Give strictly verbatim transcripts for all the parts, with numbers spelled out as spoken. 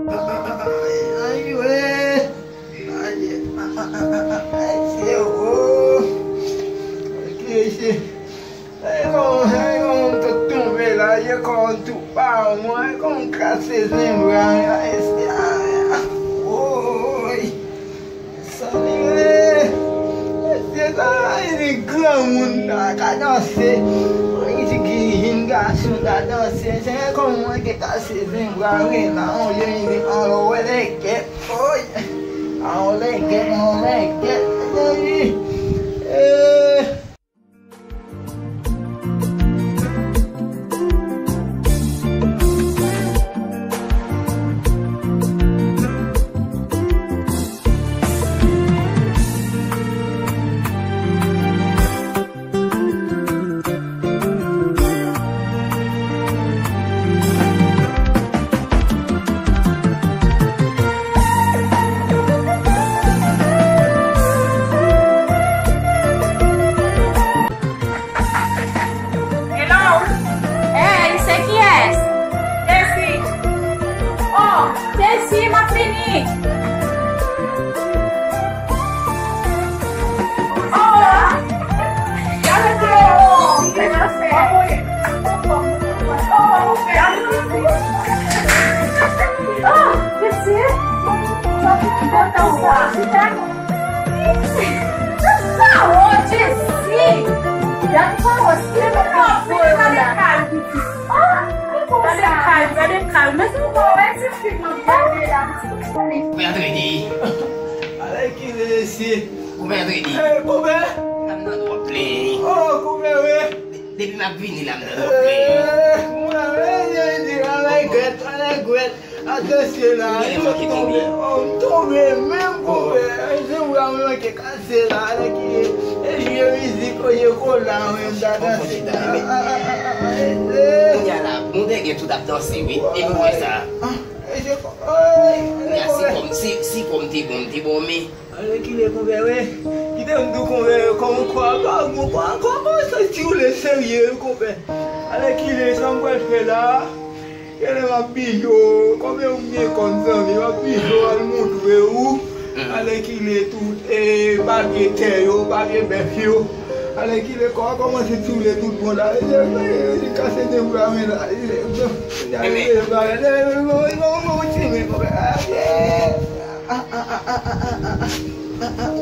Ay, ay, we. Ay, ay, ay, ay, ay, se, oh. Ki se? Ay, kòman, ay, kòman m tou tonbe la, ye kòman tou pa mwen, ay, kòman m kase zen bra, ay, se, ay, ay, woy. Sa li ye? Mesye, sa li granmoun la ka danse. Mwen di ki jèn gason ka danse. Se kòman mwen te kase zen bra ren la, on jèn li an lò wè lègèt. Oy! An lègèt, an lègèt. Oy! Eh! Hello? Hey, se kiyès? Desi. Oh, Desi, m ap vini. Oh, gade oh, Desi. Oh, Desi. Sa ki kontan sa? Sa, oh, Jesi! Gad pawòl, se mwen k ap voye w la. Ah, gade kal, gade kal. Men se ou wè ti fi nan gade la. Koupe antre di. Alèkile mesye. Koupe antre di. Eh, koupe. Gad nan dwòt li. Oh, koupe, wi. Depi m ap vini la, m nan dwòt li. Eh, mwen, eh, di, alègwèt, alègwèt. Atansyon la, m tonbe, oh, m tonbe menm, konpè. Zen bra mwen manke kase la, alèkile. E jwe mizik, oye kola, mwen m ta danse. Ah, ah, ah, ah, ah, eh, eh. Kounye a la, moun dèyè tout ap danse, wi. E nou wè sa. Ah, eh, je, oh, eh, kounye a, si konpè. Kòm, si, si kòm te bon, m te bon, men. Alèkile, konpè, wi. Kite m di w, konpè, kòm kwa, pa bon, kwa, kwa, kòman santi w le serye, konpè. Alèkile, sa m pral fè la. Genlè m ap bijo, kòm ou byen konn zanmi, m ap bijo al montre ou. Mhm. Alèkile tout, e, papye tè yo, papye bèf yo. Alèkile kò a kòmanse tchoule tout bon la. E, e, e, li kase de bra mwen la. E, e, e, e, e, e, e, e,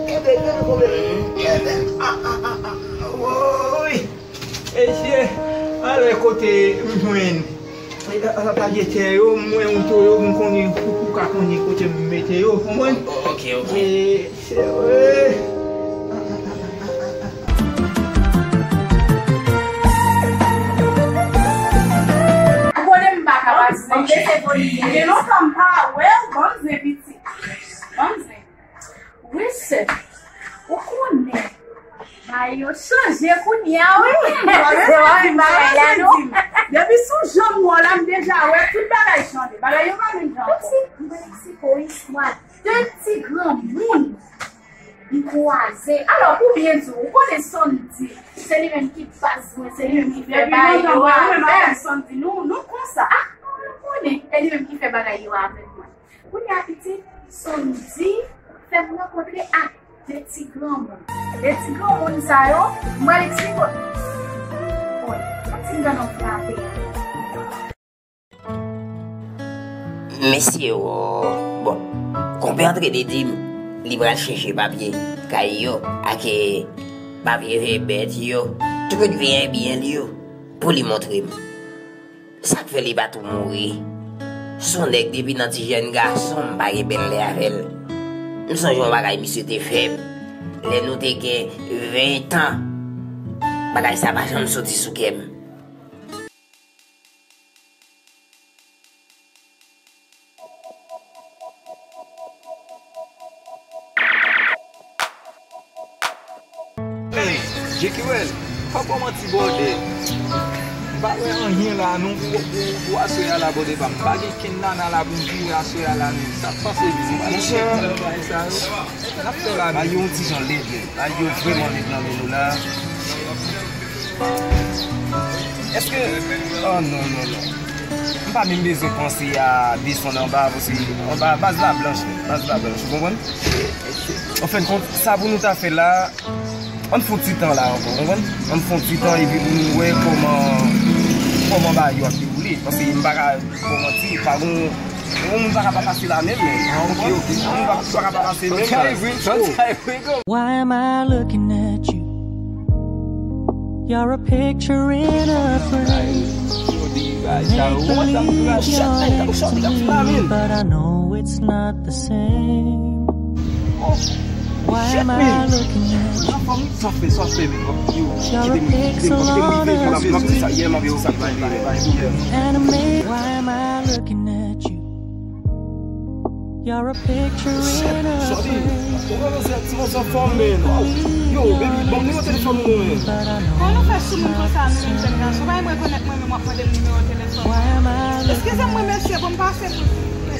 kenbe, kenbe, kenbe, kenbe. Ah, ah, ah, ah, ah, ah. Woy. Mesye, ale kote m jwenn, e, a, a, papye tè yo, m wè yon to yo, m konnen, ou, ou ka konnen kote m mete yo, konprann? O, o, ok, ok. E, se vre. Ou konnen m pa ka pase. Gen lontan m pa wè w, banm zen pitit. Banm zen. Wi, sè. Ou konnen, bagay yo chanje kounye a, wi. Depi sou jan m wè w la, m deja wè tout bagay chanje. Bagay yo pa menm jan ankò. Mwen eksplike w istwa de ti granmoun m kwaze. Alò, pou byen di w, ou konnen Sandy, se li menm ki baz mwen, se li menm ki fè bagay yo avè m. Sandy, nou, nou konsa. Ah, nou konnen, e li menm ki fè bagay yo avè mwen. Kounye a pitit, Sandy fè m rankontre ak de ti granmoun. De ti granmoun sa yo, m pral eksplike w. Bon, yon ti granmoun frape. Mesye, o, bon, konpè Antre di m li pral chèche papye kay yo ak, e, papye bèt yo, tout byen byen li yo, pou li montre m. Sa k fè li pa tou mouri? Se yon nèg depi nan ti jèn gason m pa gen bèl lè avè l. M sonje yon bagay misye te fè m. Lè nou te gen ven tan, bagay sa pa janm soti sou kè m. Hey, Jekiwèl, pa ba w manti, bòdè. M pa wè anyen la non pou, pou, pou aswè a la, bòdè pa m. M pa gen kenn nana la pou m joure aswè a la menm. Sa k pase menm? Monchè, bagay sa yo. N ap fè la menm. Bagay yo yon ti jan lèd menm. Bagay yo vrèman lèd nan men nou la. Èske, oh non, non, non. M pa menm bezwen panse a desann anba, paske anba, baz la blanch, baz la blanch, ou konprann? An fen kont, sa pou nou ta fè la, ann fè yon ti tan la ankò, ou konprann? Ann fè yon ti tan epi pou nou wè kòman, kòman bagay yo ap dewoule, paske m pa ka ba w manti, pa gon, yon moun pa ka pa pase la menm, men. Ah, ok, ok. Yon moun pa, pa ka pa pase menm, baz. Why am I looking at you? You're a picture in a frame. Make believe you're next to me, but I know it's not the same. Why am I looking at you? You're a pixel on a screen. And it may, why am I looking at you? You're a picture in a frame. Make believe you're next to me, but I know. Kòman nou fè sou moun konsa, nou menm jèn gason? Ou pa menm rekonèt mwen menm, w ap mande m nimewo telefòn mwen. Eskize m wi mesye, bon m pase pou l silvouplè.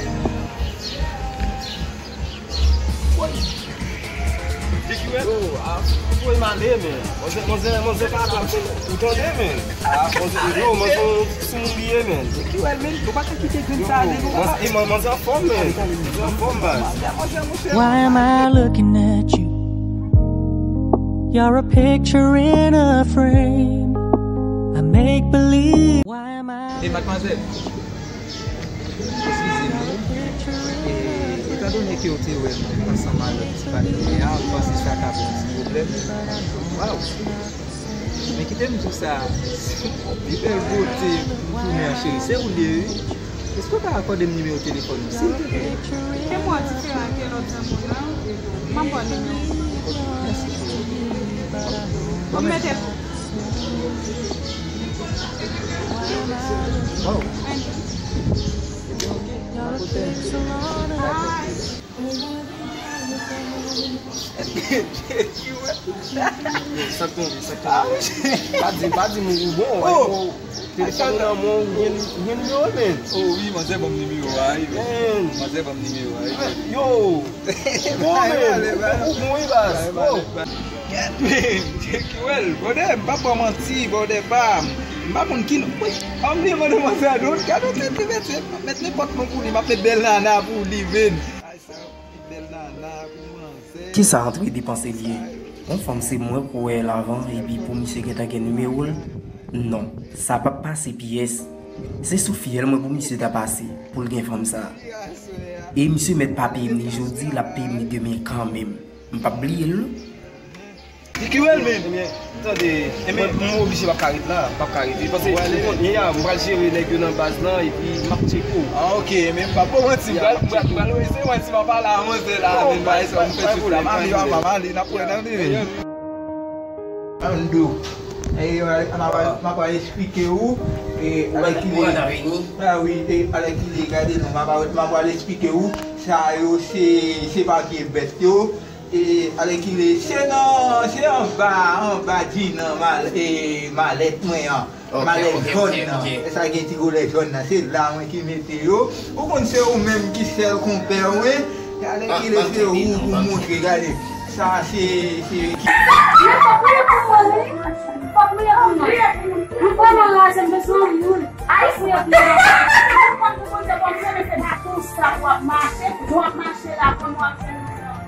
Yo, a, voye m ale, men. Manzè, manzè, manzè pa atap ou tande, men. A, manzè, yo, manzè, sou moun li ye, men. Yo, manzè, e, man-, manzè anfòm, men. Manzè anfòm, baz. Why am I looking at you? You're a picture in a frame. I make believe. Why am I? Hey, madmwazèl. Eskize m wi. E, etandone ke w te wè m ansanm avèk ti patnè a, m panse sa ka ba w ti pwoblèm. Waw! Men kite m di w sa, se yon pi bèl bote m tounen an, cheri. Se ou l ye, wi. Èske w ka akòde m nimewo telefòn ou, silvouplè? Ke mwen diferan ke lòt zanmi w nan, m ap ba w nimewo. Mèsi, cheri. Bon, m mete l pou ou. Waw. Thank you. Ebyen, oke. N ap koute. Bye. Sa k tonbe, sa k tonbe. Pa di, pa di m ou bon, oh, telefòn nan men w, ou gen, ou gen nimewo l, men. Oh wi, manzè ban m nimewo a wi, men. Manzè ban m nimewo a wi, men. Yo. Bon, men. Ou bon wi, baz. Oh. Kèt, men. Jekiwèl, bòdè, m p ap ba w manti, bòdè pa m. M pa konn ki non. Wi, an m bliye mande manzè a non. Gade yon tèt li mete, m ap met nenpòt non pou li, m ap met bèl nana pou li, men. Ay, sa yon bèl nana pou manzè. Kisa antre de panse l ye? Yon fanm se mwen k wè l avan, epi pou misye gentan gen nimewo l? Non, sa p ap pase pyès. Se sou fyèl mwen pou misye ta pase, pou l gen fanm sa. E misye mèt pa peye m li jodi, l ap peye m li demen kanmenm. M p ap bliye l non. Jekiwèl menm. Ebyen, tande, mwen, mwen oblije, m p ap ka ret la, m p ap ka ret. Paske, ou konnen, ya, m pral jere nèg yo nan baz lan, epi m ap tcheke w. Ah, ok, men m p ap ba w manti, m pral, m pral, m pral wè, se mwen, si m ap pale a manzè la, men bagay sa, m fè tout la, m ale, m ale, n ap wè nan demen. Ando. E, m ap, m ap pral eksplike ou, e, alèkile, ah wi, e, alèkile, gade non, m ap, m ap pral eksplike ou, sa yo, se, se papye vèt yo, E, alèkile, se nan, se anba, anba djin nan mal-, e, malèt mwen an. Ok, malèt jòn nan. Ok, ok. E sa gen ti koulè jòn nan. Se la mwen ki mete yo. Ou konn se ou menm ki sèl konpè mwen. Alèkile, se ou pou montre, gade. Sa se, se ki. Fòk priye pou mwen, wi. Fòk priye pou mwen. M vrèman raze, m bezwen yon moun. Ay, fouye pou mwen. Ou konn pou Bondye, Bondye mete baton sa pou w ap mache, pou w ap mache la, pou w ap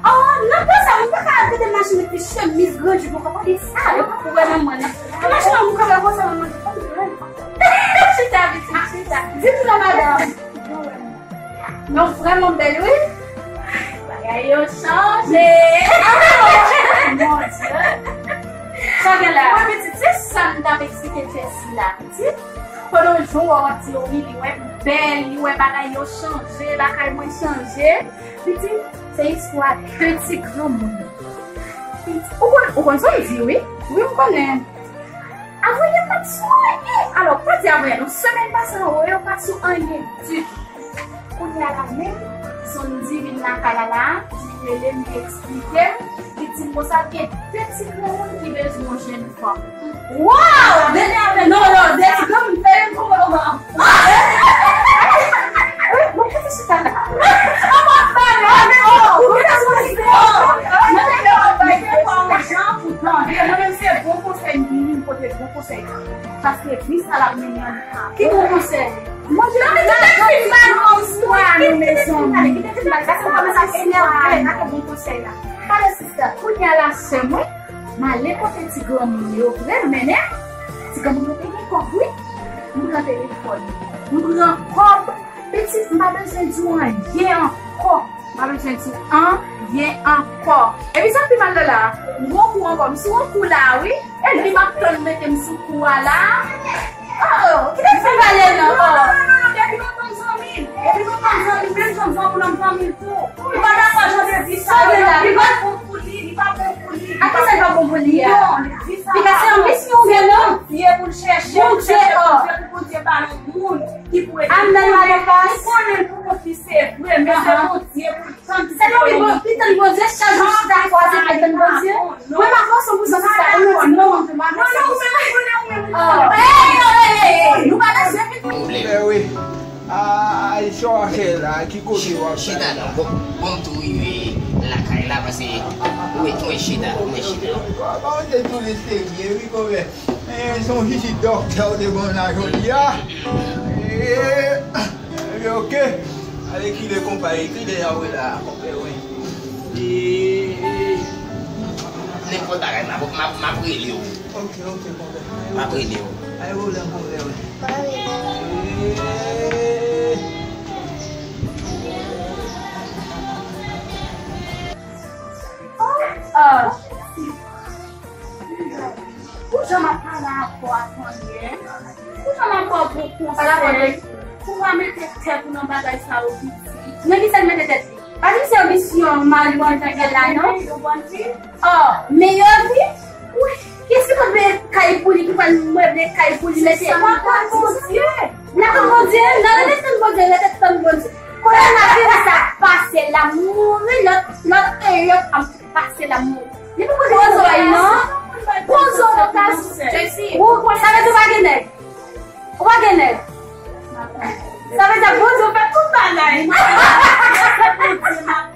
Oh, nan tan sa, mwen pa ka al tande machin epi chemiz grandi poko pa di sa, yo pa pou wè nan mwen. Nan machin nan, mwen ka wè konsa, mwen mande, kòm di, chita, pitit, chita. Di m sa, madanm. Non, vrèman bèl, wi. Bagay yo chanje. Mon Dye. Sa gen la? Mwen, pitit, se sa m t ap eksplike Jessie la, pitit. Pandan yon jou, w ap di, "O wi, li wè m bèl, li wè bagay yo chanje, lakay mwen chanje." Li di, "Se istwa de ti granmoun." Li di, "Ou konn, ou konn sa m di, wi?" "Wi, m konnen." "Avan yè, w pa t sou anyen." Alò, pa di avan yè, non. Semèn pase, an wè, w pa t sou anyen ditou. Kounye a la menm, Sondy vin lakay la la, li rele m, li eksplike m, li di m konsa, gen de ti granmoun ki bezwen yon jèn fanm. Wow! De ti granmoun, non, non, de ti granmoun, fè yon kòman, kòman. Bon, kote chita la? Mwen te fè yon jan pou tande, mwen menm se bon konsèy m vini, m pote bon konsèy. Paske vi sa l ap mennen an li pa bon. Ki bon konsèy? Mwen di, non, men kite m fin ba nou istwa nou, mezanmi. Kite m fin ba, paske w kòmanse ap enève avèk bon konsèy la. Pale, sista. Kounye a la, sè mwen, m ale kote ti granmoun yo vre, m mennen ti granmoun yo te gen kòb, wi. M pran telefòn, m pran kòb, pitit, m pa bezwen di w anyen ankò. M pa bezwen di anyen ankò. Epi sa k pi mal la la, m gon kou ankò. M sou yon kou la, wi. E li m ap tann mete m sou kou a la. Oh, oh, kite m fin pale non. Non, non, non, non, depi lontan m zanmi l. Depi lontan m zanmi l, menm jan m zanmi l, m zanmi l tou. Li pa dakò jan de vi sa yo, li pa bon pou li, li pa bon pou li. A ki sa l pa bon pou li a? Non, vi sa pa bon. Li pa se anbisyon ou gen non? Bondye pou l chèche, Bondye, chèche Bondye pou Bondye ba l yon moun ki pou ede l. Amèn, Madan Pas. Li konnen l pou kont li se vre, men se Bondye pou l tann. Se nou ki bon, ki tann Bondye, chak jou chita kwaze pou tann Bondye. Mwen pa fòse w pou sa, sista, ou di non. Non, non, ou menm, ou menm, ou menm. Oh. Hey, hey, hey, hey, nou pa nan jeu. Pwoblèm. Ben wi. Ah, sa w ap fè la, ki kote w ap pale la? Chita la, bon, bon, m tou rive lakay la, paske, wi, mwen chita, mwen chita. Ba, ba, ou te tou serye, wi, kòmè. Eh, se yon vizit dòktè ou te ban m la jodi a. Eh, eh, ok. Ale kile konpayi, kile a wè la, konpè, wi. Eh, eh. Nenpòt bagay, m ap, m ap, m ap rele w. Ok, ok, konpè. M ap rele w. Pa gen pwoblèm, konpè, wi. Eh. Ah. Pou jan m ap pale avè w a, Tonyè? Pou jan m ap ba w bon konsèy? Pou pa mete tèt ou nan bagay sa yo, pitit. Nan ki sa l mete tèt li? Pa di se yon misyon mari mwen te gen la, non? Yon bòn fi? Oh, meyè vi? Wi. Kiyès ki konn mete kay pou li, ki konn meble kay pou li, mete? Sa pa Bondye. Nan kont Bondye, nan rete tann Bondye, rete tann Bondye. Kowonaviris ap pase, l ap mouri, lòt, lòt e lòt ap pase, l ap mouri. Li poko gen zòrèy non. Gwo zòrèy. Sa vle di w pa gen nèg? Ou pa gen nèg? Sa vle di Bondye fè tout bagay.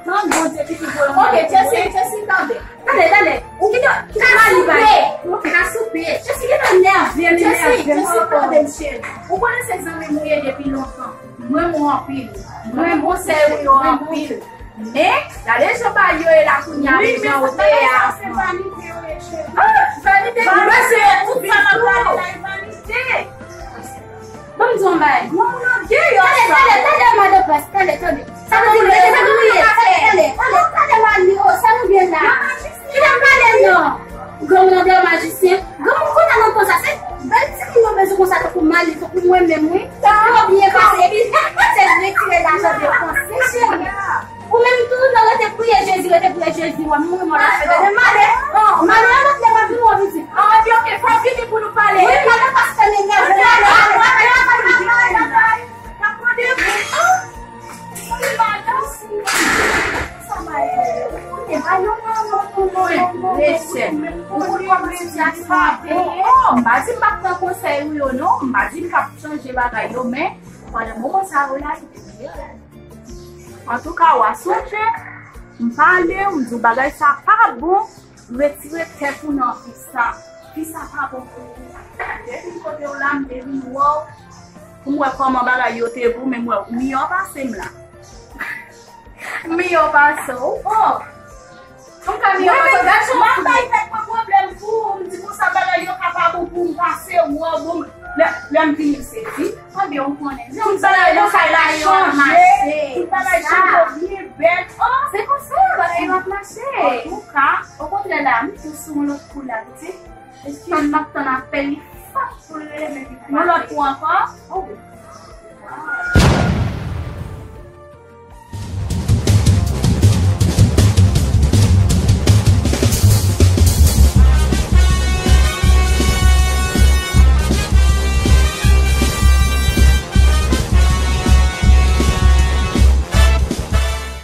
Ok, Chelsea, Chelsea, tande. Tande, tande. Ou kite, ou kite mali bay. Ou ka soupe. Chelsea gentan nève m, nève m. Chelsea, tande m, cheri. Ou konnen se zanmi m ou ye depi lontan. M renmen w anpil. M renmen konsèy ou yo anpil. Men, gade jan bagay yo ye la kounye a, men jan ou te ye avan. Ah, vanite, vanite, tout sa m ap pale la, e vanite. Ban m di w yon bagay. Tande, tande, tande, madan Pas, tande, tande. Sa vle di, tande, tande, tande, tande, tande, mami, oh, sa nou gen la? Kite m pale non. Granmoun nan de majisyen. Granmoun kounye a nan tan sa, se bèl timoun yo bezwen konsa tankou mali, tankou mwen menm, wi. Yo byen pase, epi se retire lajan depanse, cheri. Ou menm tou, nan rete priye Jezi, rete priye Jezi, wè mouri mò la fè de male. Oh, male a lòt lè w ap vin wè pitit. Ah, ok, ok, fò w vini pou nou pale. Wi, madan Pas fè m enève. N ap mande pou. Wi, sè m. Ou konn kòman sitiyasyon an ye. Oh, m pa di m p ap pran konsèy ou yo non, m pa di m p ap chanje bagay yo, men pandan moman sa yo la, li te byen rèd. Antouka, w a sonje, m pale w, m di w bagay sa pa bon, retire tèt ou nan vi sa. Vi sa pa bon pou ou. M te vin kote w la, m te vin wè w, pou m wè kòman bagay yo te pou, men m wè ou miyò pase m la. Miyò pase w. Oh! Ou ka miyò pase w. Gad jan m ap bay tèt mwen pwoblèm pou ou, m di konsa bagay yo ka pa bon pou m pase w, bon, lè, lè m vini m sezi. Konbyen ou konnen? Tout bagay nan kay la chanje. Tout bagay chanje, ou byen bèl. Oh! Se konsa bagay yo ap mache. Antouka, okontrè la, m tou sou yon lòt kou la, pitit. Tann m ap tann apèl li fòk pou l rele m epi pale. Lòt kou ankò.